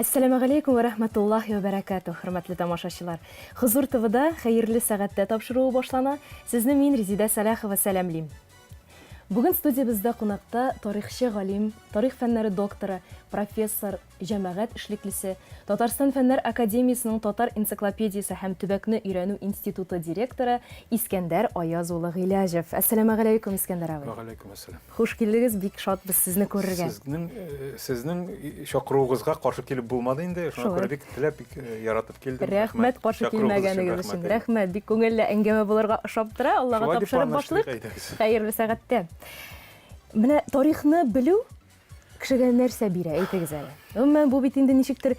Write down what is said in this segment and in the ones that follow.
Әссәламәгаләйкүм вә рәхмәтуллаһи вә бәрәкәтүһ, хөрмәтле тамашачылар. Хозур ТВда Хәерле сәгатьтә тапшыруы башлана. Сезне мин, Резидә Сәлахова, сәламлим. Бүген студиябездә кунакта тарихчы галим, тарих фәннәре докторы, профессор, җәмәгать эшлеклесе, Татарстан Фәннәр академиясенең Татар энциклопедиясе һәм төбәкне өйрәнү институты директоры Искәндәр Аяз улы Гыйләҗев. Әссәламәгаләйкүм, Искәндәр абый. Вәгаләйкүм әссәлам. Хуш килдегез, бик шатбыз сезне күрергә. Сезнең э, сезнең чакыруыгызга каршы килеп булмады инде. Шуңа күрә бик теләп, бик э, яратып килдем. Рәхмәт каршы килмәгәнегез өчен. Рәхмәт, бик күңелле әңгәмә булырга ошап тора. Аллага тапшырып башлыйк. Хәерле сәгатьтә. Менә тарихны белү кешегә нәрсә бирә, әйтегез әле. Гомумән, бу бит инде ничектер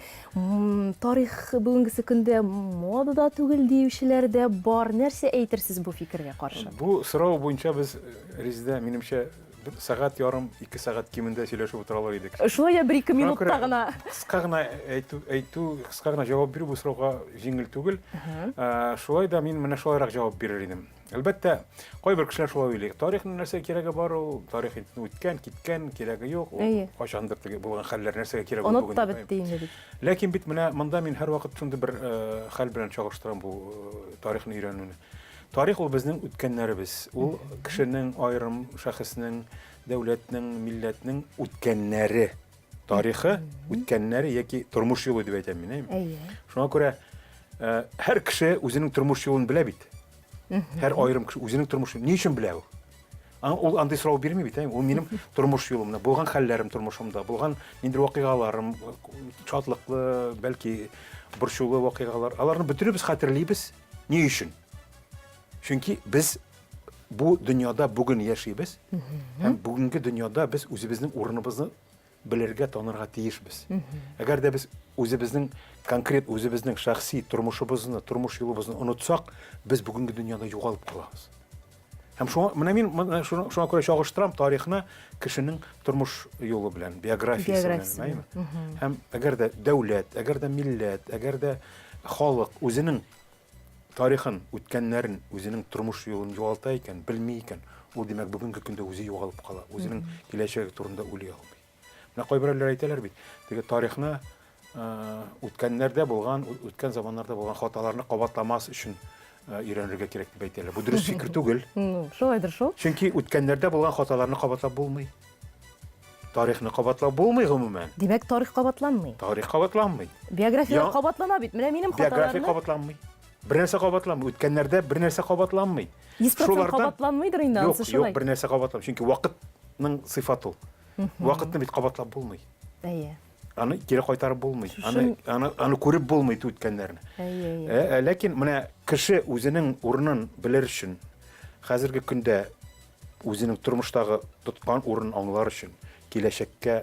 тарих бүгенгесе көндә модада түгел диючеләр дә бар. Нәрсә әйтерсез бу фикергә каршы? Бу сорау буенча без Резидә, минемчә, бер сәгать ярым, ике сәгать кимендә сөйләшеп утыра алыр идек. Шулай да бер-ике минутта гына. Кыска гына әйтү, әйтү, кыска гына җавап бирү бу сорауга җиңел түгел. Шулай да мин менә шулайрак җавап бирер идем. Әлбәттә, кайбер кешеләр шулай уйлый. Тарихның нәрсә кирәге бар ул? Тарих инде үткән, киткән, кирәге юк. Ул кайчандыр теге булган хәлләр нәрсәгә кирәк ул бүген? Онытта бетте инде бит. Ләкин бит менә монда мин һәрвакыт шундый бер э, хәл белән чагыштырам бу э, тарихны өйрәнүне. Тарих ул безнең үткәннәребез. Ул кешенең, аерым шәхеснең, дәүләтнең, милләтнең үткәннәре. Тарихы, үткәннәре яки тормыш юлы дип әйтәм мин, әйеме? Әйе. Шуңа күрә э, һәр кеше үзенең тормыш юлын белә бит. Һәр аерым кеше үзенең тормыш юлын ни өчен белә ул? Ул андый сорау бирми бит, әйеме? Ул минем тормыш юлымда, булган хәлләрем тормышымда, булган ниндидер вакыйгаларым, шатлыклы, бәлки борчулы вакыйгалар. Аларны бөтенебез хәтерлибез. Ни өчен? Чөнки без бу дөньяда бүген яшибез һәм бүгенге дөньяда без үзебезнең урыныбызны белергә, танырга тиешбез. Әгәр дә без үзебезнең конкрет үзебезнең шәхси тормышыбызны, тормыш юлыбызны онытсак, без бүгенге дөньяда югалып калабыз. Һәм шуңа менә мин менә шуңа, шуңа күрә чагыштырам тарихны кешенең тормыш юлы белән, биографиясе белән, әйеме? Һәм әгәр дә дәүләт, әгәр дә милләт, әгәр дә халык үзенең тарихын, үткәннәрен, үзенең тормыш юлын югалта икән, белми икән, ул димәк бүгенге көндә үзе югалып кала, үзенең киләчәге турында уйлый алмый. Менә кайберәүләр әйтәләр бит, теге тарихны үткәннәрдә булган, үткән заманнарда булган хаталарны кабатламас өчен өйрәнергә кирәк дип әйтәләр. Бу дөрес фикер түгел. Ну, шулайдыр шул. Чөнки үткәннәрдә булган хаталарны кабатлап булмый. Тарихны кабатлап булмый гомумән. Димәк, тарих кабатланмый. Тарих кабатланмый. Биографияләр кабатлана бит. Менә минем хаталарны. Биография кабатланмый. Бер нәрсә кабатланмый. Үткәннәрдә бер нәрсә кабатланмый. 100% кабатланмыйдыр инде анысы шулай. Юк, бер нәрсә кабатланмый. Чөнки вакытның сыйфаты ул. Вакытны бит кабатлап булмый. Әйе. Аны кире кайтарып булмый. Аны аны аны күреп булмый үткәннәрне. Әйе, әйе. Ә, ә, ләкин менә кеше үзенең урынын белер өчен хәзерге көндә үзенең тормыштагы тоткан урынын аңлар өчен, киләчәккә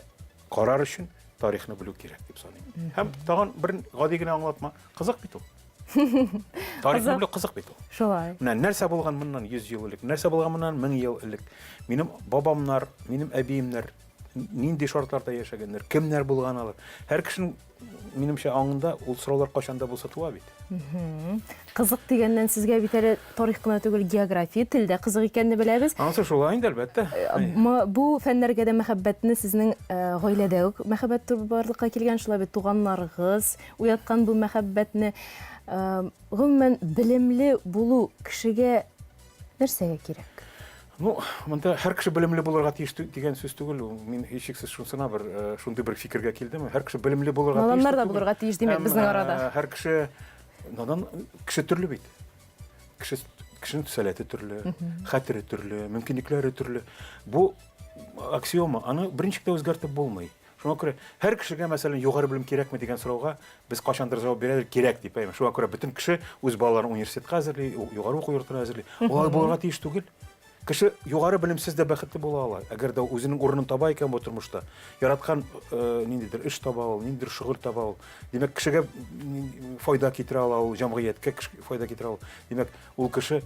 карар өчен тарихны белү кирәк дип саныйм. Һәм тагын бер гади генә аңлатма. Кызык бит ул. Тарихны белү кызык бит ул. Шулай. Менә нәрсә булган моннан 100 ел элек, нәрсә булган моннан 1000 ел элек. Минем бабамнар, минем әбиемнәр нинди шартларда яшәгәннәр, кемнәр булган алар. Һәр кешенең минемчә аңында ул сораулар кайчан да булса туа бит. Кызык дигәннән сезгә бит әле тарих кына түгел, география, тел дә кызык икәнне беләбез. Анысы шулай инде, әлбәттә. Э, бу фәннәргә дә мәхәббәтне сезнең э, гаиләдә үк мәхәббәт барлыкка килгән, шулай бит туганнарыгыз уяткан бу мәхәббәтне. Э, гомумән, белемле булу кешегә нәрсәгә кирәк? Ну, монда һәр кеше белемле булырга тиеш дигән сүз түгел. Мин һичшиксез шунысына бер э, шундый бер фикергә килдем. Һәр кеше белемле булырга тиеш. Наданнар да булырга тиеш, димәк, безнең э, арада. Һәр кеше надан кеше төрле бит. Кеше кешенең сәләте төрле, хәтере төрле, мөмкинлекләре төрле. Бу аксиома, аны берничек тә үзгәртеп булмый. Шуңа күрә һәр кешегә, мәсәлән, югары белем кирәкме дигән сорауга без кайчандыр җавап бирәдер, кирәк дип. Әйме, шуңа күрә бөтен кеше үз балаларын университетка әзерли, югары уку йортына әзерли. Алай булырга тиеш түгел. Кеше югары белемсез дә бәхетле була ала. Әгәр дә үзенең урынын таба икән бу тормышта, яраткан э, ниндидер эш таба ул, ниндидер шөгыль таба ул. Димәк, кешегә файда китерә ала ул, җәмгыятькә файда китерә ала. Димәк, ул кеше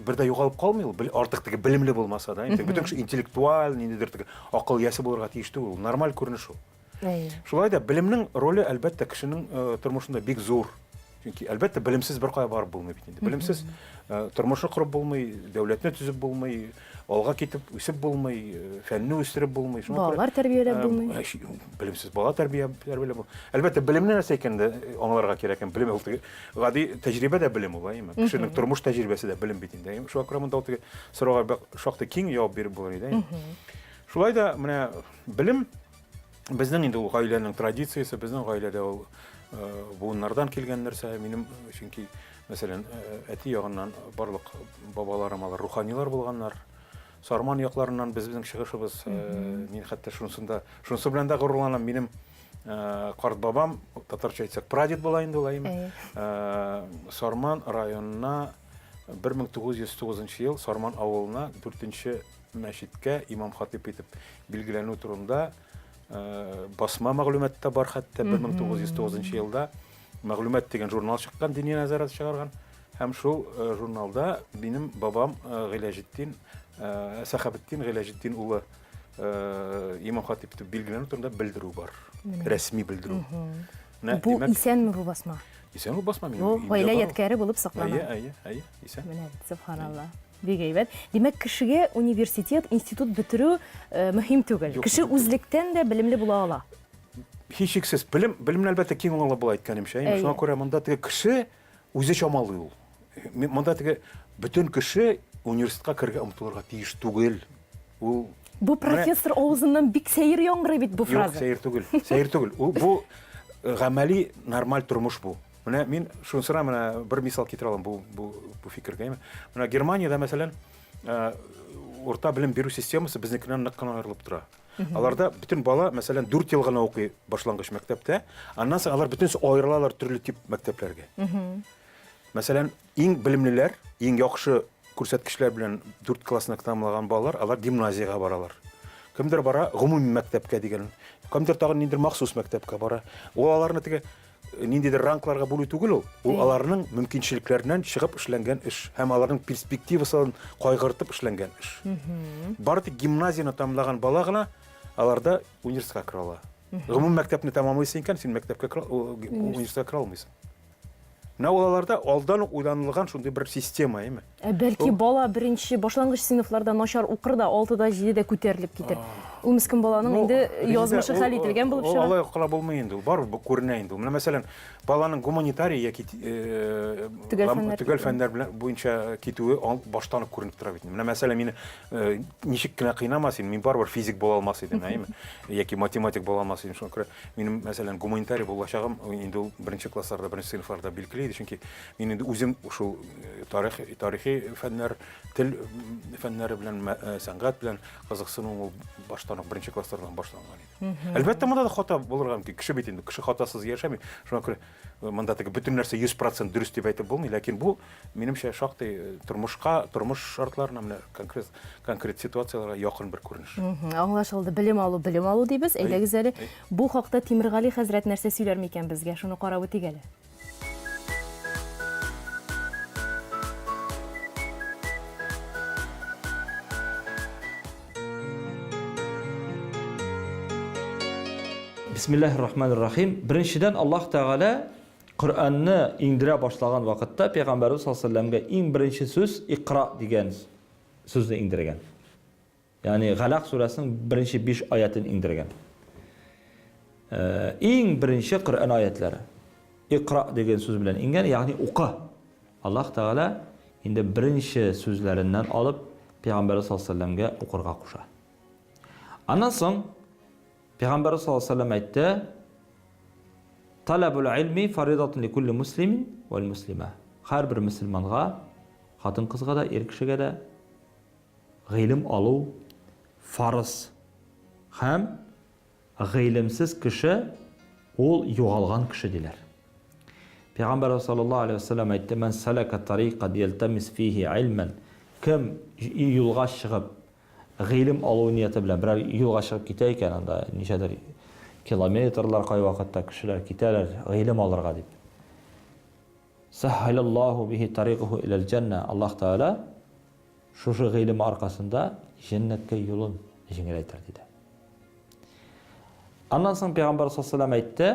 бер дә югалып калмый ул, артык теге белемле булмаса да. Инде бөтен кеше интеллектуаль, ниндидер теге акыл иясе булырга тиеш түгел. Нормаль күренеш ул. Шулай да белемнең роле, әлбәттә, кешенең э, тормышында бик зур. Чөнки, әлбәттә, белемсез беркая барып булмый бит инде. Белемсез э, тормышны корып булмый, дәүләтне төзеп булмый, алга китеп үсеп булмый, э, фәнне үстереп булмый. Шуңа Балалар тәрбияләп э, булмый. Белемсез бала тәрбия тәрбияләп булмый. Әлбәттә, белемне нәрсә икәнен дә аңларга кирәк. Белем ул теге гади тәҗрибә дә белем ул, әйеме? Кешенең тормыш тәҗрибәсе дә белем бит инде. Шуңа күрә монда ул теге сорауга шактый киң җавап биреп булыр иде. Шулай да менә белем Безнең инде ул гаиләнең традициясе, безнең гаиләдә ул э, буыннардан килгән нәрсә. Минем чөнки, мәсәлән, э, әти ягыннан барлык бабаларым алар руханилар булганнар. Сарман якларыннан безнең чыгышыбыз. Э, мин хәтта шунысында, шунысы белән дә горурланам. Минем карт бабам, татарча әйтсәк, прадед була инде ул, әйеме? Сарман районына 1909 ел Сарман авылына 4 мәчеткә имам-хатыйп итеп билгеләнү турында э, басма мәгълүмат та бар хәтта 1909 елда мәгълүмат дигән журнал чыккан дини нәзарәт чыгарган һәм шул э, журналда минем бабам э, Гыйләҗетдин Сәхәбетдин Гыйләҗетдин улы имам хатип итеп билгеләнү турында белдерү бар. Рәсми белдерү. Менә, бу димәк, исәнме бу басма? Исән ул басма минем. Бу гаилә ядкәре булып саклана. Әйе, әйе, әйе, исән. Менә, субханалла. Бик әйбәт. Димәк, кешегә университет, институт бетерү э, мөһим түгел. Юк, Кеше үзлектән дә белемле була ала. Һичшиксез, белем, белемне әлбәттә киң аңлап була әйткәнемчә. Әйе. Шуңа күрә монда теге кеше үзе чамалый ул. Монда теге бөтен кеше университетка керергә омтылырга тиеш түгел. Ул Бу профессор авызыннан бик сәер яңгырый бит бу фраза. Юк, сәер түгел. Сәер түгел. Ул бу э, гамәли нормаль тормыш бу. Менә мин шунысына менә бер мисал китерә алам бу бу бу фикергә. Менә Германиядә, мәсәлән, э, урта белем бирү системасы безнекеннән нык кына аерылып тора. Аларда бөтен бала, мәсәлән, 4 ел гына укый башлангыч мәктәптә, аннан соң алар бөтенесе аерылалар төрле тип мәктәпләргә. Мәсәлән, иң белемлеләр, иң яхшы күрсәткечләр белән 4 классны тәмамлаган балалар, алар гимназиягә баралар. Кемдер бара гомуми мәктәпкә дигән, кемдер тагын ниндидер махсус мәктәпкә бара. Ул аларны теге ниндидер рангларга бүлү түгел ул. Ул аларның мөмкинчелекләреннән чыгып эшләнгән эш һәм аларның перспективасын кайгыртып эшләнгән эш. Бары тик гимназияне тәмамлаган бала гына аларда университетка керә ала. Гомум мәктәпне тәмамлыйсың икән, син мәктәпкә керә, университетка керә алмыйсың. Менә ул аларда алдан ук уйланылган шундый бер система, әйме? Ә бәлки бала беренче башлангыч сыйныфларда начар укыр да, алтыда, җидедә күтәрелеп китер. Ул мескен баланың инде язмышы хәл ителгән булып чыга. Алай кына булмый инде ул, барыбер күренә инде ул. Менә мәсәлән, баланың гуманитарий яки э, төгәл фәннәр белән буенча китүе баштан ук күренеп тора бит. Менә мәсәлән, мине э, ничек кенә кыйнамас инде, мин барыбер физик була алмас идем, әйеме? Яки математик була алмас идем. Шуңа күрә Минем, мәсәлән, гуманитарий булачагым инде ул беренче классларда, беренче сыйныфларда билгеле иде, чөнки мин инде үзем шул э, тарих, тарихи фәннәр, тел фәннәре белән, э, сәнгать белән кызыксынуым ул баштан ук беренче класслардан башланган иде. Әлбәттә, монда да хата булырга мөмкин. Кеше бит инде, кеше хатасыз яшәми. Шуңа күрә э, монда теге бөтен нәрсә 100% дөрес дип әйтеп булмый, ләкин бу Минемчә, шактый э, тормышка, тормыш шартларына, менә конкрет, конкрет ситуацияләргә якын бер күренеш. Аңлашылды. Белем алу, белем алу дибез. Әйдәгез әле, бу хакта Тимергали хәзрәт нәрсә сөйләр микән безгә? Шуны карап үтик әле. Бисмиллаһир рахманир рахим. Беренчедән Аллаһ Тәгалә Коръәнне иңдерә башлаган вакытта Пәйгамбәребез саллаллаһу галәйһи ва сәлләмгә иң беренче сүз Икра дигән сүзне иңдергән. Ягъни Галәк сүрәсенең беренче биш аятен иңдергән. Иң беренче Коръән аятләре. Икра дигән сүз белән иңгән, ягъни укы. Аллаһ Тәгалә инде беренче сүзләреннән алып Пәйгамбәребез саллаллаһу галәйһи ва сәлләмгә укырга куша. Аннан соң Пәйгамбәребез саллаллаһу галәйһи ва сәлләм әйтте, Таләбул илми фаридатун ли кулли муслимин вәл муслима. Һәрбер мөселманга, хатын-кызга да, ир кешегә дә гыйлем алу фарыз. Һәм гыйлемсез кеше ул югалган кеше диләр. Пәйгамбәрбез саллаллаһу алейһи ва сәлләм әйтте, Мән сәләкә тарикан ялтамис фихи илмән. Кем юлга чыгып Гыйлем алу нияте белән берәр юлга чыгып китә икән, анда ничәдер километрлар кайвакытта кешеләр китәләр гыйлем алырга дип. Сәһһәләллаһу бихи тарикаху иләл җәннә. Аллаһ Тәгалә шушы гыйлем аркасында җәннәткә юлын җиңеләйтер диде. Аннан соң Пәйгамбәр саллаллаһу алейһи ва сәлләм әйтте.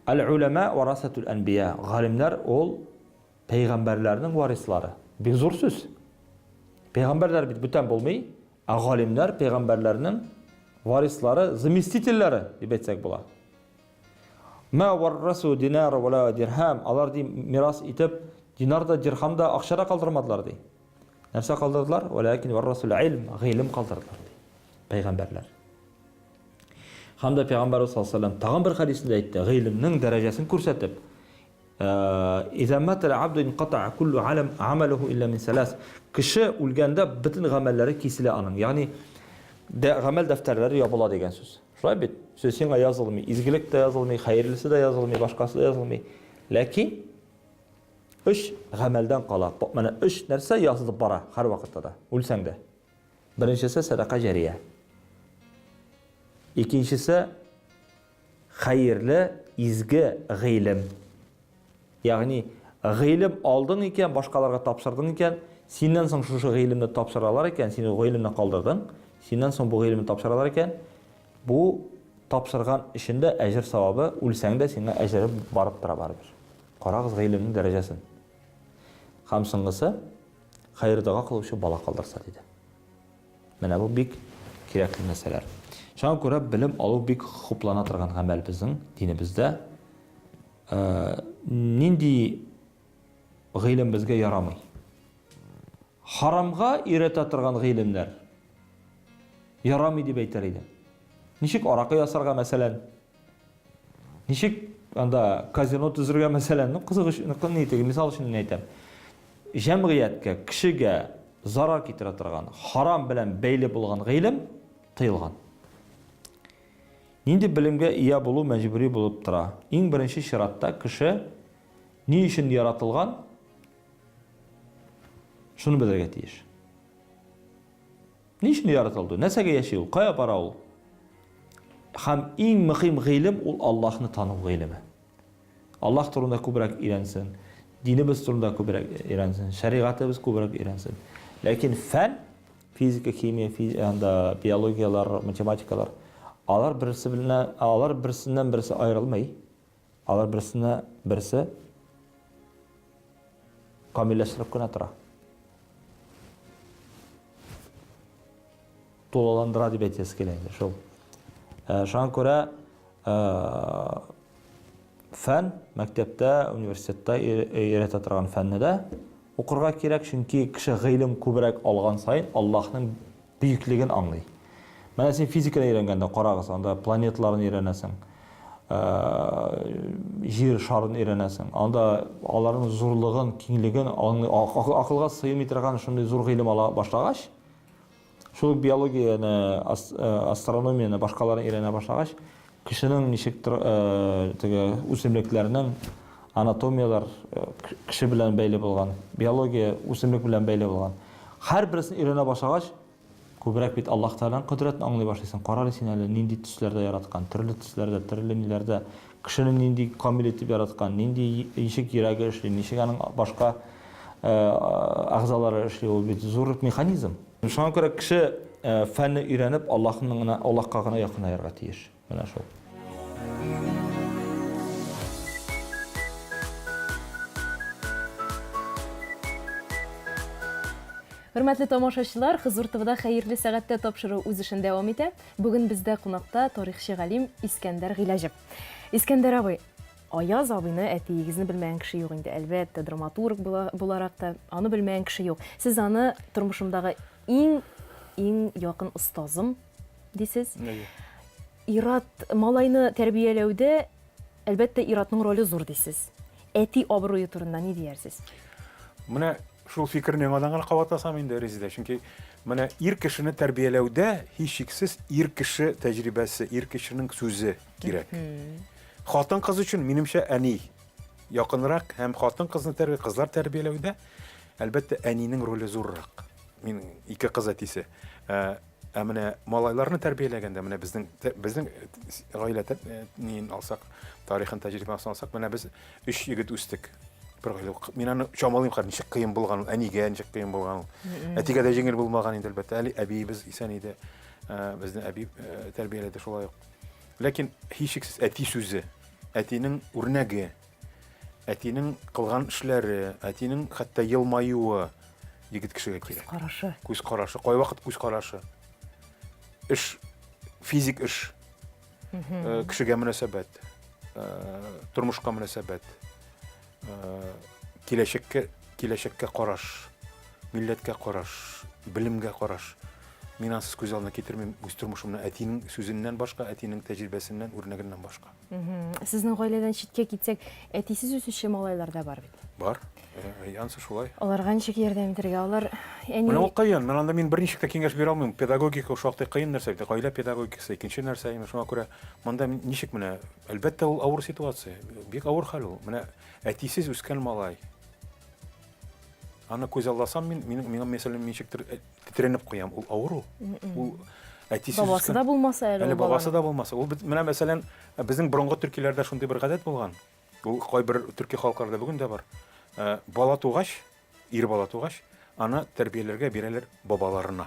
Әл-уләмә варасатул әнбия. Галимнәр ул пәйгамбәрләрнең варислары. Бик зур сүз. Пәйгамбәрләр бит бүтән булмый, ә галимнәр пәйгамбәрләрнең варислары, заместительләре дип әйтсәк була. Ма варрасу динар вала дирхам. Алар ди мирас итеп динар да, дирхам да, акча да калдырмадылар ди. Нәрсә калдырдылар? Валакин варрасул илм, гыйлем калдырдылар ди. Пәйгамбәрләр. Һәм дә Пәйгамбәрбез саллаллаһу алейһи тагын бер хәдисендә әйтте, гыйлемнең дәрәҗәсен күрсәтеп, Иза матал абду инкатаа куллу амалуху илля мин салас. Кеше үлгәндә бөтен гамәлләре киселә аның. Ягъни гамәл дәфтәрләре ябыла дигән сүз. Шулай бит? Сүз сиңа язылмый, изгелек тә язылмый, хәерлесе дә язылмый, башкасы да язылмый. Ләкин өч гамәлдән кала. Менә өч нәрсә язылып бара һәрвакытта да, үлсәң дә. Беренчесе сәдака җәрия. Икенчесе хәерле, изге гыйлем. Ягъни гыйлем алдың икән, башкаларга тапшырдың икән, синнән соң шушы гыйлемне тапшыралар икән, син ул гыйлемне калдырдың, синнән соң бу гыйлемне тапшыралар икән, бу тапшырган өчен дә әҗер савабы, үлсәң дә сиңа әҗере барып тора барыбер. Карагыз гыйлемнең дәрәҗәсен. Һәм соңгысы, хәер-дога кылучы бала калдырса, диде. Менә бу бик кирәкле нәрсәләр. Шуңа күрә белем алу бик хуплана торган гамәл безнең динебездә. Э, нинди гыйлем безгә ярамый? Харамга өйрәтә торган гыйлемнәр ярамый дип әйтер идем. Ничек аракы ясарга, мәсәлән? Ничек анда казино төзергә мәсәлән, ну кызык өчен, ни теге мисал өчен генә әйтәм. Җәмгыятькә, кешегә зарар китерә торган, харам белән бәйле булган гыйлем тыелган. Нинди белемгә ия булу мәҗбүри булып тора? Иң беренче чиратта кеше ни өчен яратылган, шуны белергә тиеш. Ни өчен яратылды? Нәрсәгә яши ул? Кая бара ул? Һәм иң мөһим гыйлем ул Аллаһны тану гыйлеме. Аллаһ турында күбрәк өйрәнсен, динебез турында күбрәк өйрәнсен, шәригатебез күбрәк өйрәнсен. Ләкин фән, физика, химия, физ, анда биологияләр, математикалар, алар берсе белән алар берсеннән берсе аерылмый. Алар берсенә берсе камилләштереп кенә тора. Тулыландыра дип әйтәсе килә инде шул. Э, шуңа күрә э, фән мәктәптә, университетта өйрәтә торган фәнне дә укырга кирәк, чөнки кеше гыйлем күбрәк алган саен Аллаһның бөеклеген аңлый. Менә син физиканы өйрәнгәндә, карагыз, анда планеталарны өйрәнәсең, җир шарын өйрәнәсең. Анда аларның зурлыгын, киңлеген аңлый, акылга сыймый торган шундый зур гыйлем ала башлагач, шул ук биологияне, астрономияне, башкаларны өйрәнә башлагач, кешенең ничек теге үсемлекләрнең анатомияләр кеше белән бәйле булган, биология үсемлек белән бәйле булган. Һәрберсен өйрәнә башлагач, күбрәк бит Аллаһ Тәгаләнең кодрәтен аңлый башлыйсың. Кара әле син әле нинди төсләрдә яраткан, төрле төсләрдә, төрле ниләрдә, кешене нинди камил итеп яраткан, нинди ничек йөрәге эшли, ничек аның башка әгъзалары эшли, ул бит зур механизм. Шуңа күрә кеше фәнне өйрәнеп, Аллаһның гына, Аллаһка гына якынаерга тиеш. Менә шул. Хөрмәтле тамашачылар, Хозур ТВда Хәерле сәгатьтә тапшыру үз эшен дәвам итә. Бүген бездә кунакта тарихчы галим Искәндәр Гыйләҗев. Искәндәр абый, Аяз абыйны, әтиегезне белмәгән кеше юк инде, әлбәттә, драматург буларак та аны белмәгән кеше юк. Сез аны тормышымдагы иң иң якын остазым дисез. Ир-ат малайны тәрбияләүдә, әлбәттә, ир-атның роле зур дисез. Әти абруе турында ни диярсез? Менә шул фикерне яңадан гына кабатласам инде, Резидә, чөнки менә ир кешене тәрбияләүдә һичшиксез ир кеше тәҗрибәсе, ир кешенең сүзе кирәк. Хатын-кыз өчен, минемчә, әни якынрак һәм хатын-кызны тәрбия, кызлар тәрбияләүдә, әлбәттә, әнинең роле зуррак. Мин ике кыз әтисе. Ә, ә менә малайларны тәрбияләгәндә, менә безнең безнең гаилә ниен алсак, тарихын, тәҗрибәсен алсак, менә без өч егет үстек. Бер гаилә. Мин аны чамалыйм хәзер, ничек кыен булган, әнигә ничек кыен булган. Әтигә дә җиңел булмаган инде, әлбәттә. Әле әбиебез исән иде. Безне әби тәрбияләде шулай ук. Ләкин һичшиксез әти сүзе. Әтинең үрнәге, әтинең кылган эшләре, әтинең хәтта елмаюы егет кешегә кирәк. Күз карашы. Күз карашы, кайвакыт күз карашы. Эш, физик эш, э, кешегә мөнәсәбәт, э, тормышка мөнәсәбәт, э, киләчәккә киләчәккә караш, милләткә караш, белемгә караш. Мин ансыз күз алдына китермим үз тормышымны әтинең сүзеннән башка, әтинең тәҗрибәсеннән, үрнәгеннән башка. Сезнең гаиләдән читкә китсәк, әтисез үсүче малайлар да бар бит. Бар. Э, ансы шулай. Аларга ничек ярдәм итәргә? Алар әни Менә ул кыен. Менә анда мин берничек тә киңәш бирә алмыйм. Педагогика шактый кыен нәрсә бит. Гаилә педагогикасы икенче нәрсә. Инде шуңа күрә монда ничек менә, әлбәттә, ул авыр ситуация. Бик авыр хәл ул. Менә әтисез үскән малай. Аны күз алласам мин, миңа мәсәлән, ничектер э, тетрәнеп куям. Ул авыр ул. Ул әтисез Бабасы да булмаса әле. Әле бабасы да булмаса. Ул менә мәсәлән, безнең борынгы төркиләрдә шундый бер гадәт булган. Ул кайбер төрки халыкларда бүген дә бар. Э, бала тугач, ир бала тугач, аны тәрбияләргә бирәләр бабаларына.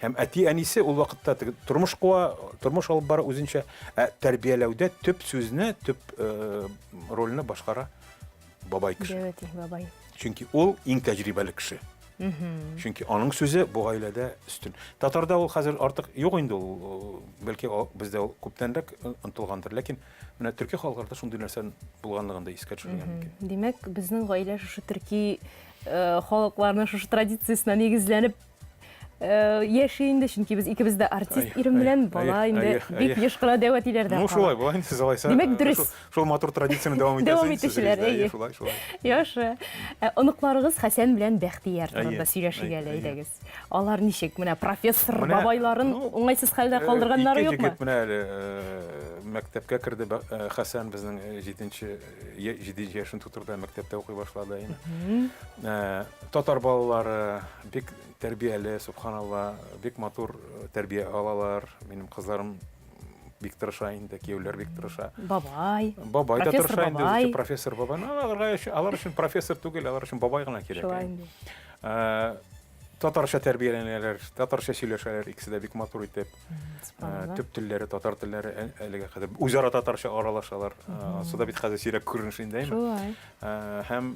Һәм әти-әнисе ул вакытта теге тормыш куа, тормыш алып бара үзенчә, ә тәрбияләүдә төп сүзне, төп э, рольне башкара бабай кеше. Дәү әти, бабай. Чөнки ул иң тәҗрибәле кеше. Чөнки аның сүзе бу гаиләдә өстен. Татарда ул хәзер артык юк инде ул, бәлки бездә ул күптәнрәк онытылгандыр, ләкин менә төрки халыкларда шундый нәрсә булганлыгын да искә төшерергә мөмкин. Димәк, безнең гаилә шушы төрки э, халыкларның шушы традициясенә нигезләнеп Э, яши инде, чөнки без икебез дә артист ирем белән бала инде бик еш кына дәү әтиләрдә Ну, шулай була инде сез алайса. Димәк, э, дөрес. Шул матур традицияне дәвам итәсез. Дәвам итүчеләр, әйе. Шулай, шулай. Яхшы. Э, оныкларыгыз Хәсән белән Бәхтияр турында сөйләшик әле, әйдәгез. Алар ничек? Менә профессор бабайларын ну, уңайсыз хәлдә калдырганнары юкмы? Ике егет менә әле мәктәпкә керде. Хәсән безнең 7 7 яшен тутырды, мәктәптә укый башлады инде. Татар балалары бик тәрбияле, субханалла, бик матур э, тәрбия алалар. Минем кызларым бик тырыша инде, кияүләр бик тырыша. Бабай. Бабай да тырыша инде, үзенчә профессор бабай. Ну, аларга өчен, алар өчен профессор түгел, алар өчен бабай гына кирәк. Шулай инде. Э, татарча тәрбияләнәләр, татарча сөйләшәләр, икесе дә бик матур итеп. Э, төп телләре татар телләре әлегә кадәр. Үзара татарча аралашалар. Ансы да бит хәзер сирәк күренеш инде, әйме? Шулай. Һәм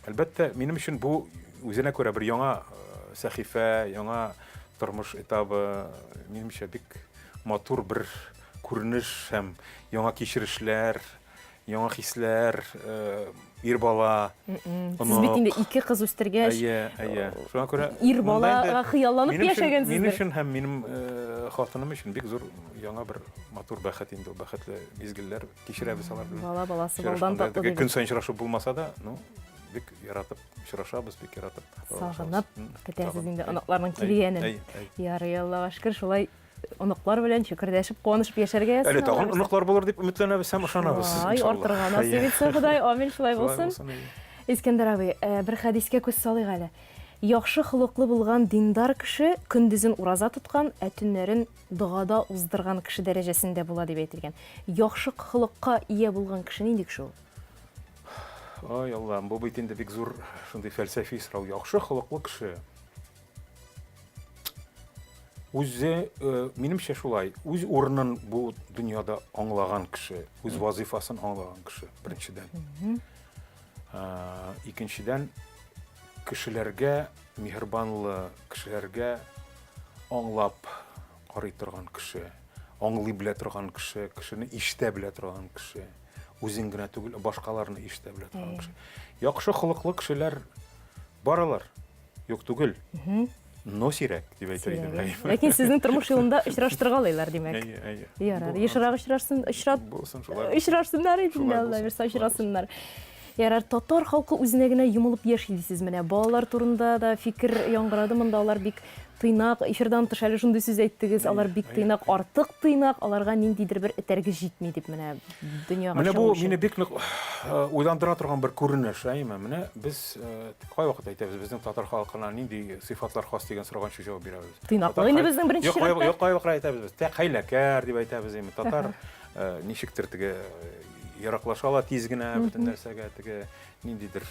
Әлбәттә, минем өчен бу үзенә күрә бер яңа э, сәхифә, яңа тормыш этабы, минемчә бик матур бер күренеш һәм яңа кичерешләр, яңа хисләр, э, ир бала. Сез бит инде ике кыз үстергәч, әйе, әйе. Шуңа күрә ир балага хыялланып яшәгәнсездер. Минем өчен һәм минем э, хатыным өчен бик зур яңа бер матур бәхет инде ул, бәхетле мизгелләр. Кичерәбез алар белән. Бала баласы балдан татлы дип. Көн саен очрашып булмаса да, ну, бик яратып очрашабыз, бик яратып. Сагынып көтәсез инде оныкларның килгәнен. Ярый, Аллага шөкер, шулай оныклар белән чөкердәшеп, куанышып яшәргә язсын. Әле тагын оныклар булыр дип өметләнәбез һәм ышанабыз. Ай, артырга насыйп итсен Ходай, амин, шулай булсын. Искәндәр абый, э, бер хәдискә күз салыйк әле. Яхшы холыклы булган диндар кеше көндезен ураза тоткан, ә төннәрен догада уздырган кеше дәрәҗәсендә була дип әйтелгән. Яхшы холыкка ия булган кеше нинди кеше ул? Ай, Аллам, бу бит инде бик зур шундый фәлсәфи сорау. Яхшы холыклы кеше. Үзе, э, минемчә шулай, үз урынын бу дөньяда аңлаган кеше, үз вазифасын аңлаган кеше, беренчедән. Э, икенчедән, кешеләргә миһербанлы, кешеләргә аңлап карый торган кеше, аңлый белә торган кеше, кешене ишетә белә торган кеше, үзен генә түгел, башкаларны ишетә белә торган кеше. Яхшы холыклы кешеләр бар алар, юк түгел. Но сирәк, дип әйтер идем. Ләкин сезнең тормыш юлында очраштыргалыйлар, димәк. Әйе, әйе. Ярар, ешрак очрашсын, очрат. Булсын шулай. Очрашсыннар инде, Алла бирсә, очрасыннар. Ярар, татар халкы үзенә генә йомылып яши дисез менә. Балалар турында да фикер яңгырады монда, алар бик тыйнак. Эфирдан тыш әле шундый сүз әйттегез, алар бик тыйнак, артык тыйнак, аларга ниндидер бер этәргеч җитми дип менә дөньяга Менә бу мине бик нык э, уйландыра торган бер күренеш, әйеме? Менә без э, кайвакыт әйтәбез, безнең татар халкына нинди сыйфатлар хас дигән сорауга ничек җавап бирәбез? Тыйнаклык инде безнең беренче чиратта. Юк, кайвакыт әйтәбез без, тәк хәйләкәр дип әйтәбез, әйеме? Татар э, ничектер теге ераклаша ала тиз генә бөтен нәрсәгә, теге ниндидер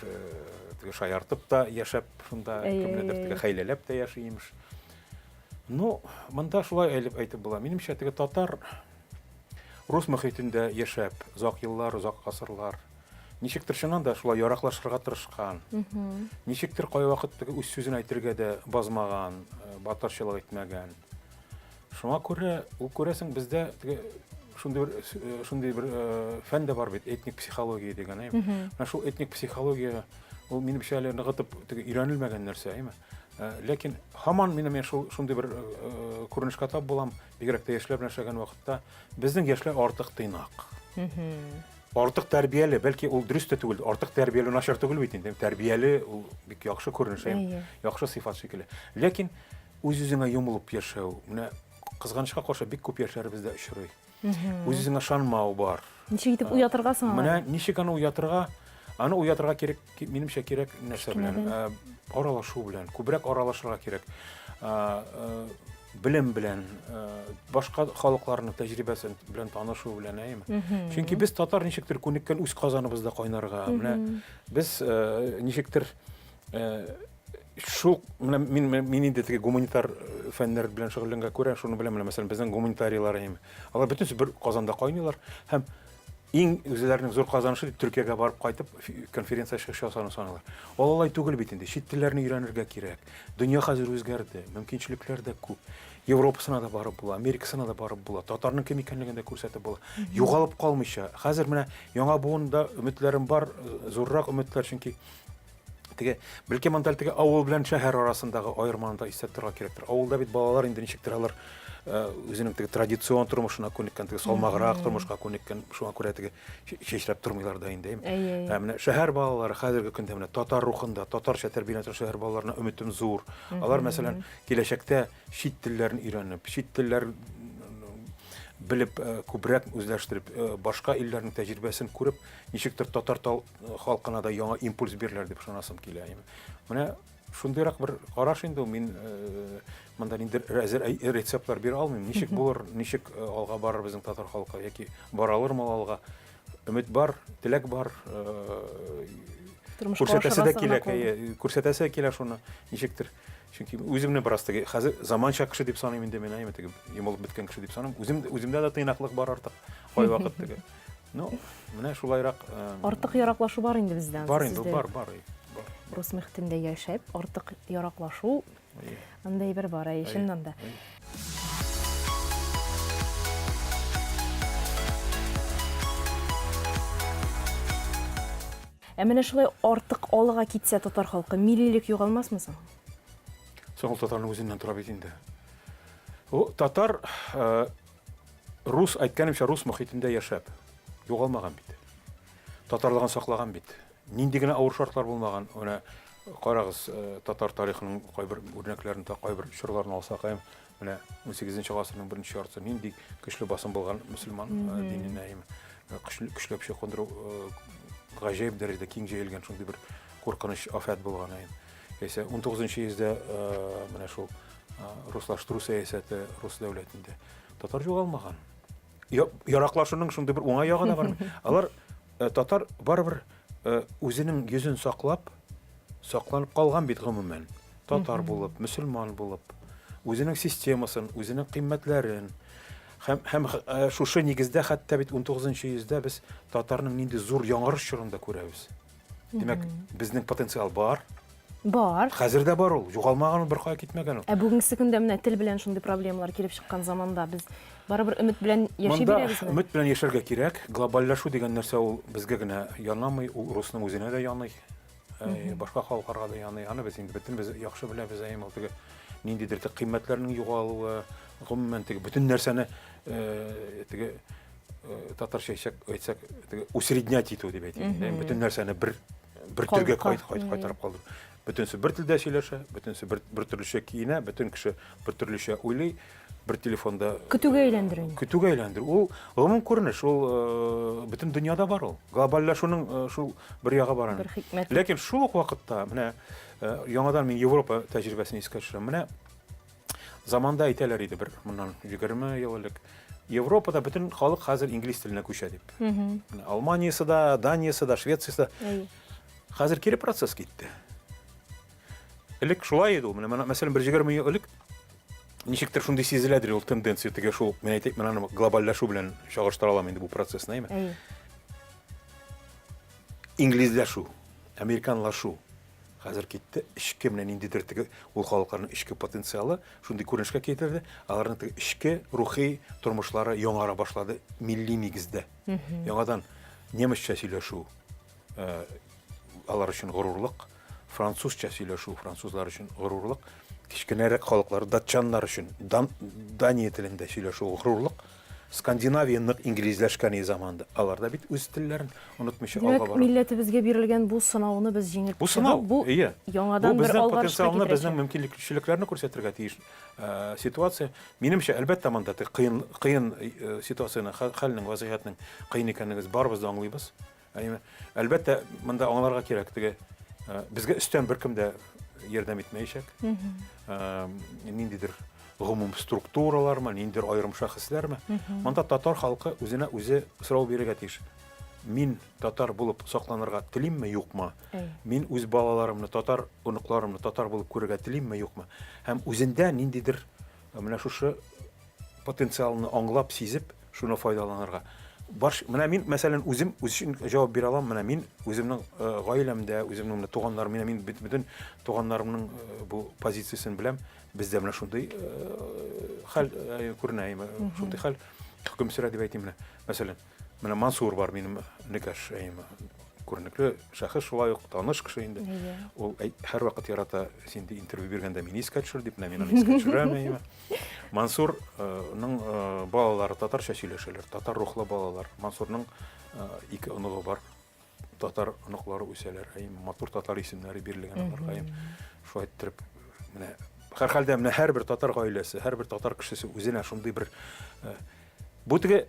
теге шаяртып та яшәп шунда, кемнедер теге хәйләләп тә яши имеш. Ну, монда шулай әйтеп була. Минемчә, теге татар. рус мөхитендә яшәп, озак еллар, озак гасырлар, ничектер чыннан да шулай яраклашырга тырышкан. Ничектер кайвакыт теге үз сүзен әйтергә дә базмаган, э, батырчылык итмәгән. Шуңа күрә ул күрәсең бездә теге шундый бер э, шундый бер э, фән дә бар бит, этник психология дигән, әйме? Менә шул этник психология ул минемчә әле ныгытып теге өйрәнелмәгән нәрсә, әйме? Э, ләкин һаман мин менә шул шундый бер күренешкә тап булам, бигрәк тә яшьләр белән эшләгән вакытта, безнең яшьләр артык тыйнак. Артык тәрбияле, бәлки ул дөрес тә түгел, артык тәрбияле начар түгел бит инде. Тәрбияле ул бик яхшы күренеш, яхшы сыйфат шикелле. Ләкин Үз-үзеңә йомылып яшәү, менә кызганычка каршы бик күп яшьләребездә очрый. Үз-үзеңә ышанмау бар. Ничек итеп уятырга соң аны? Менә ничек аны уятырга? Аны уятырга кирәк, минемчә кирәк нәрсә белән? Аралашу белән, күбрәк аралашырга кирәк. Белем белән, башка халыкларның тәҗрибәсе белән танышу белән, әйеме? Чөнки без татар ничектер күнеккән үз казаныбызда кайнарга. Менә без ничектер Шул менә мин мин инде теге гуманитар э, фәннәр белән шөгыльләнгәнгә күрә шуны беләм, менә мәсәлән, безнең гуманитарийлар әйеме. Алар бөтенесе бер казанда кайныйлар һәм иң үзләренең зур казанышы дип Төркиягә барып кайтып конференция чыгыш ясауны саныйлар. Ул алай түгел бит инде. Чит телләрне өйрәнергә кирәк. Дөнья хәзер үзгәрде, мөмкинчелекләр дә күп. Европасына да барып була, Америкасына да барып була, татарның кем икәнлеген дә күрсәтеп була. Югалып калмыйча. Хәзер менә яңа буында өметләрем бар, э, зуррак өметләр, чөнки Теге, бәлки монда теге авыл белән шәһәр арасындагы аерманы да истә тотарга кирәктер. Авылда бит балалар инде ничектер алар э, үзенең теге традицион тормышына күнеккән, теге салмаграк тормышка күнеккән, шуңа күрә теге чәчрәп тормыйлар да инде. Ә менә шәһәр балалары хәзерге көндә менә татар рухында, татарча тәрбияләнгән шәһәр балаларына өметем зур. Алар, мәсәлән, киләчәктә чит телләрен өйрәнеп, чит телләр белеп, э, күбрәк үзләштереп, э, башка илләрнең тәҗрибәсен күреп, ничектер татар халкына да яңа импульс бирерләр дип ышанасым килә. Менә шундыйрак бер караш инде ул. Мин э, монда ниндидер әзер рецептлар бирә алмыйм. Ничек булыр, ничек э, алга барыр безнең татар халкы яки бара алырмы ул алга? Өмет бар, теләк бар. Э, күрсәтәсе дә килә, күрсәтәсе килә шуны ничектер. Чөнки үземне бераз теге хәзер заманча кеше дип саныйм инде мин, әйме теге йомылып беткән кеше дип саныйм. Үзем үземдә дә тыйнаклык бар артык кайвакыт теге. Ну, менә шулайрак. Артык яраклашу бар инде бездә. Бар инде, бар, бар. Бар. Рус мөхитендә яшәп, артык яраклашу андай бер бар, әйе, чыннан да. Ә менә шулай артык алга китсә татар халкы, миллилек югалмасмы соң? Соң ул татарның үзеннән тора бит инде. Ул татар э, рус, әйткәнемчә, рус мохитендә яшәп, югалмаган бит. Татарлыгын саклаган бит. Нинди генә авыр шартлар булмаган. Менә карагыз, э, татар тарихының кайбер үрнәкләрен, кайбер чорларын алсак, әм, менә 18 гасырның беренче яртысы нинди көчле басым булган мөселман э, диненә, әм, э, көчләп чукындыру гаҗәеп дәрәҗәдә киң җәелгән шундый бер куркыныч афәт булган. Әм. Яисә 19 йөздә менә шул руслаштыру сәясәте рус дәүләтендә. Татар югалмаган. Яраклашуның шундый бер уңай ягы да бар. Алар э, татар барыбер э, үзенең йөзен саклап, сакланып калган бит гомумән. Татар булып, мөселман булып, үзенең системасын, үзенең кыйммәтләрен һәм, һәм э, шушы нигездә хәтта бит 19 йөздә без татарның нинди зур яңарыш чорын да күрәбез. Димәк, безнең потенциал бар. Бар. Хәзер дә бар ул, югалмаган ул, беркая китмәгән ул. Ә бүгенге көндә менә тел белән шундый проблемалар килеп чыккан заманда без барыбер өмет белән яши Монда бирәбезме? өмет белән яшәргә кирәк. Глобальләшү дигән нәрсә ул безгә генә янамый, ул русның үзенә дә яный, э, башка халыкларга да яный. Аны без инде бөтенебез яхшы беләбез, әйе, ул теге ниндидер теге кыйммәтләрнең югалуы, гомумән теге бөтен нәрсәне э, теге э, татарча әйтсәк, әйтсәк, теге усреднять итү дип әйтик. Бөтен нәрсәне бер бер төргә кайт, кайт, кайтарып калдыру. Бөтенесе бер телдә сөйләшә, бөтенесе бер, бер төрлечә киенә, бөтен кеше бер төрлечә уйлый, бер телефонда көтүгә әйләндерү. Көтүгә әйләндерү. Ул гомум күренеш, ул э, бөтен дөньяда бар ул. Глобальләшүнең э, шул бер ягы бар аның. Бер хикмәт. Ләкин шул ук вакытта менә э, яңадан мин Европа тәҗрибәсен искә төшерәм. Менә Заманда әйтәләр иде бер моннан 20 ел элек. Европада бөтен халык хәзер инглиз теленә күчә дип. Менә Алманиясе дә, Даниясе дә, Швециясе дә. Хәзер кире процесс китте. Элек шулай иде ул. Менә мәсәлән, бер 20 ел элек. Ничектер шундый сизеләдер ул тенденция теге шул, мин әйтик, мин аны глобальләшү белән чагыштыра алам инде бу процессны, әйме? Әйе. Инглизләшү, американлашу хәзер китте. Эчке менә ниндидер теге ул халыкларның эчке потенциалы шундый күренешкә китерде. Аларның теге эчке рухи тормышлары яңара башлады милли нигездә. Яңадан немецчә сөйләшү, э, алар өчен горурлык, французча сөйләшү французлар өчен горурлык, кечкенәрәк халыклар датчаннар өчен дан, Дания телендә сөйләшү горурлык. Скандинавия нык инглизләшкән заманда. Алар да бит үз телләрен онытмыйча Димәк, алга бара. милләтебезгә бирелгән бу сынауны без җиңеп Бу сынау, чыгып, бу әйе. яңадан Бу бер безнең алгарышка потенциалны, безнең китерәчәк. мөмкинлекчелекләрне күрсәтергә тиеш э, ситуация. Минемчә, әлбәттә, монда теге кыен кыен э, ситуацияне, хәлнең, вазгыятьнең кыен икәнлеген без барыбыз да аңлыйбыз. Әйеме? Әлбәттә, монда аңларга кирәк, теге э, безгә өстән беркем дә ярдәм итмәячәк. Э, ниндидер гомум структуралармы, ниндидер аерым шәхесләрме? Монда татар халкы үзенә үзе сорау бирергә тиеш. Мин татар булып сакланырга телимме, юкмы? Мин үз балаларымны татар, оныкларымны татар булып күрергә телимме, юкмы? Һәм үзендә ниндидер э, менә шушы потенциалны аңлап, сизеп, шуны файдаланырга. Баш, менә мин, мәсәлән, үзем үз өчен җавап бирә алам. Менә мин үземнең э, гаиләмдә, үземнең менә туганнарым, менә мин бөтен туганнарымның э, бу позициясен беләм. Бездә менә шундый э, хәл күренә, шундый хәл хөкем сөрә дип әйтим менә. Мәсәлән, менә Мансур бар минем энекәш, әйеме, күренекле шәхес шулай ук таныш кеше инде. Ул һәрвакыт ярата, син интервью биргәндә мине искә төшер дип, менә мин аны искә төшерәм, әйеме. Мансурның э, балалары татарча сөйләшәләр, татар рухлы балалар. Мансурның э, ике оныгы бар. Татар оныклары үсәләр. Әйе, матур татар исемнәре бирелгән аларга. Әйе, шулай иттереп, менә һәрхәлдә менә һәрбер татар гаиләсе, һәрбер татар кешесе үзенә шундый бер э, Бу теге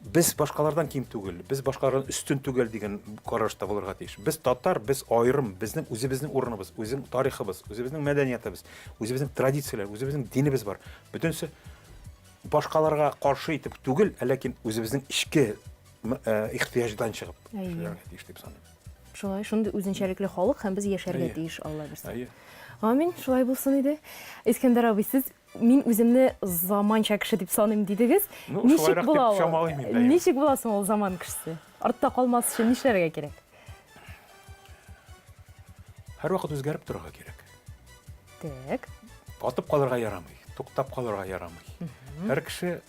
без башкалардан ким түгел, без башкалардан өстен түгел дигән карашта булырга тиеш. Без татар, без аерым, безнең үзебезнең урыныбыз, үзең тарихыбыз, үзебезнең мәдәниятыбыз, үзебезнең традицияләр, үзебезнең динебез бар. Бөтенесе башкаларга каршы итеп түгел, ә ләкин үзебезнең эчке э, ихтыяҗдан чыгып эшләргә тиеш дип саныйм. Шулай, шундый үзенчәлекле халык һәм без яшәргә тиеш, Алла бирсә. Амин, шулай булсын иде. Искәндәр абый, сез Мин үземне заманча кеше дип саныйм дидегез. Ну, Ничек була ул? Ничек була соң ул заман кешесе? Артта калмас өчен нишләргә кирәк? Һәрвакыт үзгәреп торырга кирәк. Так. Батып калырга ярамый, туктап калырга ярамый. Һәр кеше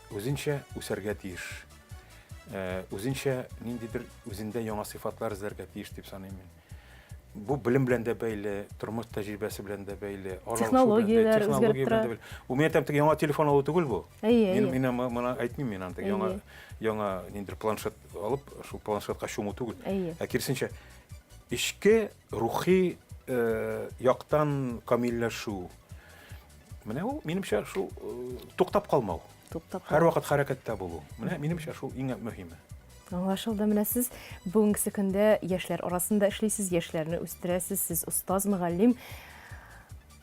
үзенчә үсәргә тиеш. Э, үзенчә ниндидер үзендә яңа сыйфатлар эзләргә тиеш дип саныйм мин. Бу белем белән дә бәйле, тормыш тәҗрибәсе белән дә бәйле, технологияләр үзгәреп тора. Ул мин әйтәм, теге яңа телефон алу түгел бу. Әйе, мин мин моны әйтмим мин аны теге яңа яңа ниндидер планшет алып, шул планшетка чуму түгел. Әйе. Ә киресенчә, эчке рухи э, яктан камилләшү. Менә ул, минемчә, шул э, туктап калмау. Туктап. Һәрвакыт хәрәкәттә булу. Менә минемчә шул иң мөһиме. Аңлашылды. Менә сез бүгенгесе көндә яшьләр арасында эшлисез, яшьләрне үстерәсез, сез остаз, мөгаллим.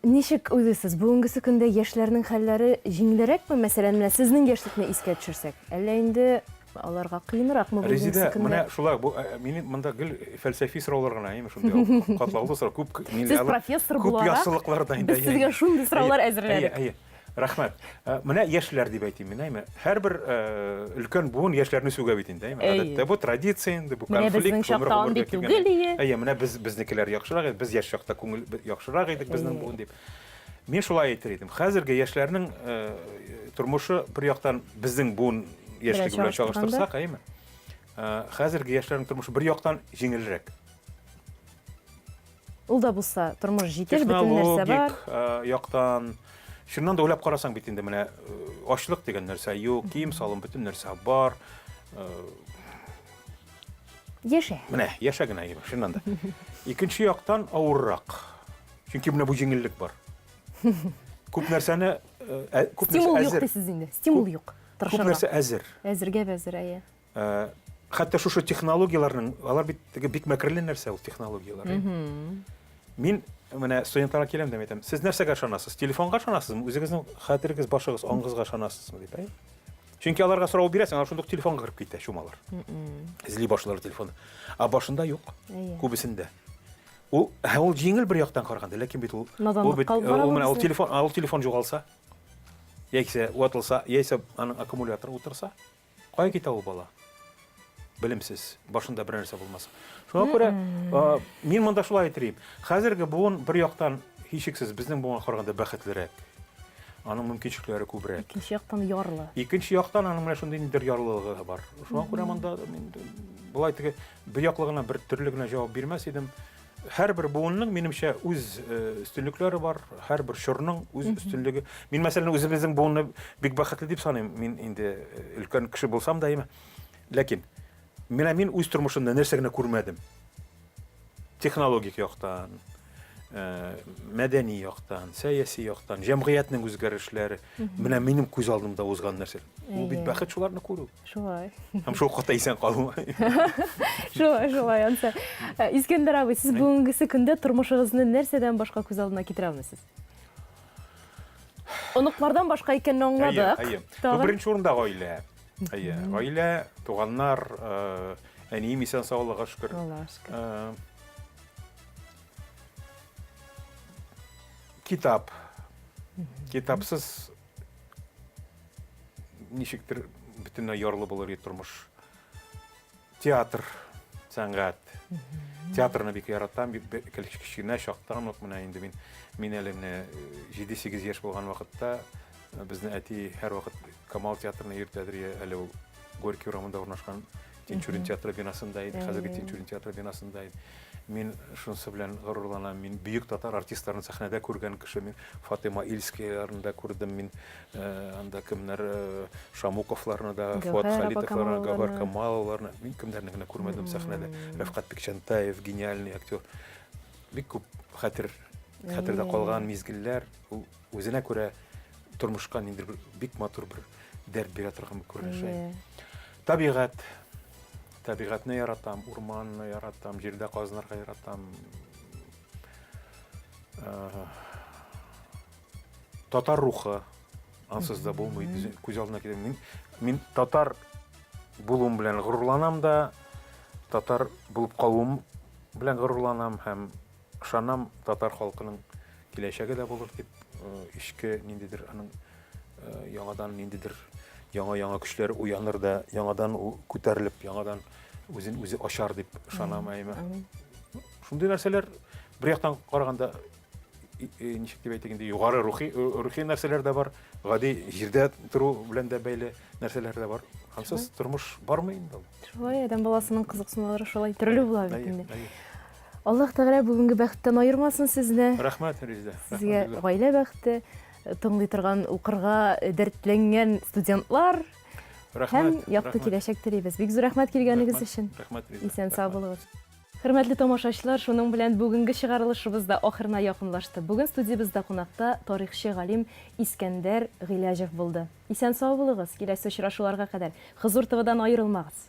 Ничек уйлыйсыз, бүгенгесе көндә яшьләрнең хәлләре җиңелрәкме? Мәсәлән, менә сезнең яшьлекне искә төшерсәк, әллә инде аларга кыенракмы бүгенгесе Резидә, көндә? Менә шулай, бу э, минем монда гел фәлсәфи сораулар гына, әйеме, шундый катлаулы сорау, күп Сез профессор күп яссылыклар да инде. Без сезгә шундый сораулар әзерләдек. Әйе, әйе. Рәхмәт. Э, менә яшьләр дип әйтим мин, әйме? Һәрбер э, өлкән буын яшьләрне сүгә бит инде, әйме? Гадәттә бу традиция инде, бу конфликт. Менә безнең чакта андый түгел ие. Әйе, менә без безнекеләр яхшырак иде, без яшь чакта күңел яхшырак идек безнең буын дип. Мин шулай әйтер идем. Хәзерге яшьләрнең э, тормышы бер яктан безнең буын яшьлеге белән чагыштырсак, әйеме? Хәзерге яшьләрнең тормышы бер яктан җиңелрәк. Ул да булса, тормыш җитеш, бөтен нәрсә бар. Технологик э, яктан, чыннан да уйлап карасаң бит инде менә э, ачлык дигән нәрсә юк, кием-салым бөтен нәрсә бар. Э, яшә. Менә, яшә генә, чыннан да. Икенче яктан авыррак. Чөнки менә бу җиңеллек бар. Күп нәрсәне күп Стимул юк дисез инде. Стимул юк. Күп нәрсә әзер. Әзергә әзер, әйе. Э, хәтта шушы технологияләрнең, алар бит теге бик мәкерле нәрсә ул технологияләр. Мин менә студентларга киләм дә әйтәм, сез нәрсәгә ышанасыз? Телефонга ышанасызмы? Үзегезнең хәтерегез, башыгыз, аңыгызга ышанасызмы дип, әй? Чөнки аларга сорау бирәсең, алар шундук телефонга кереп китә, чумалар. Эзли башлар телефонны. Ә башында юк. Күбесендә. Ул, ә ул җиңел бер яктан караганда, ләкин бит ул ул бит ул менә ул телефон, ул телефон югалса, яисә ватылса, яисә аның аккумуляторы утырса, кая китә ул бала? Белемсез, башында бер нәрсә булмаса. Шуңа күрә мин монда шулай әйтер идем. Хәзерге буын бер яктан һичшиксез безнең буынга караганда бәхетлерәк. Аның мөмкинчелекләре күбрәк. Икенче яктан ярлы. Икенче яктан аның менә шундый ниндидер ярлылыгы бар. Шуңа күрә монда мин болай теге бер яклы гына бер төрле генә җавап бирмәс идем. Һәрбер буынның, минемчә, үз э, өстенлекләре бар, һәрбер чорның үз өстенлеге. Мин, мәсәлән, үзебезнең буынны бик бәхетле дип саныйм. Мин инде э, өлкән кеше булсам да, әйме. Ләкин менә мин үз тормышымда нәрсә генә күрмәдем. Технологик яктан, э, мәдәни яктан, сәяси яктан, җәмгыятьнең үзгәрешләре. Менә минем күз алдымда узган нәрсә. Ул бит бәхет шуларны күрү. Шулай. Һәм шул ката исән калу. Шулай, шулай, ансы. Э, Искәндәр абый, сез бүгенгесе көндә тормышыгызны нәрсәдән башка күз алдына китерә алмыйсыз? Оныклардан башка икәнне аңладык. Әйе, әйе. Беренче урында гаилә. Әйе, гаилә, туганнар, э, әнием исән сау, Аллага шөкер. Аллага шөкер. Э, китап. Китапсыз ничектер бөтенләй ярлы булыр иде тормыш. Театр, сәнгать. Театрны бик яратам, бик кечкенә чактан ук менә инде мин мин әле менә 7-8 яшь булган вакытта э, безне әти һәрвакыт Камал театрына йөртәдер, әле ул Горький урамында урнашкан Тинчурин театры бинасында иде, хәзерге Тинчурин театры бинасында иде. Мин шунысы белән горурланам, мин бөек татар артистларын сәхнәдә күргән кеше, мин Фатыйма Ильскияларны да күрдем, мин э, анда кемнәр э, Шамуковларны да, Фуат Халитовларны, Гәүһәр Камаловларны, мин кемнәрне генә күрмәдем сәхнәдә. Рәфкать Бикчәнтаев, гениальный актер. Бик күп хәтер, хәтердә калган мизгелләр, ул үзенә күрә тормышка ниндидер бер бик матур бер дәрт бирә торган бер күренеш. Табигать. Табигатьне яратам, урманны яратам, җирдә казынырга яратам. Э, татар рухы ансыз да булмый, күз алдына килә. Мин, мин татар булуым белән горурланам да, татар булып калуым белән горурланам һәм ышанам татар халкының киләчәге дә булыр дип, э, эчке ниндидер аның э, яңадан ниндидер яңа-яңа көчләр уяныр да, яңадан ул күтәрелеп, яңадан үзен үзе ачар дип ышанам, әйме. Шундый нәрсәләр бер яктан караганда ничек дип әйтик инде, югары рухи рухи нәрсәләр дә бар, гади җирдә тору белән дә бәйле нәрсәләр дә бар. Ансыз тормыш бармы инде ул? Шулай, адәм баласының кызыксынулары шулай төрле була бит инде. Аллаһ Тәгалә бүгенге бәхеттән аермасын сезне. Рәхмәт, Резидә. Сезгә гаилә бәхете, тыңлый торган, укырга дәртләнгән студентлар һәм якты киләчәк телибез. Бик зур рәхмәт килгәнегез өчен. Рәхмәт, Резидә. Исән сау булыгыз. Хөрмәтле тамашачылар, шуның белән бүгенге чыгарылышыбыз да ахырына якынлашты. Бүген студиябездә кунакта тарихчы галим Искәндәр Гыйләҗев булды. Исән сау булыгыз, киләсе очрашуларга кадәр. Хозур ТВдан аерылмагыз.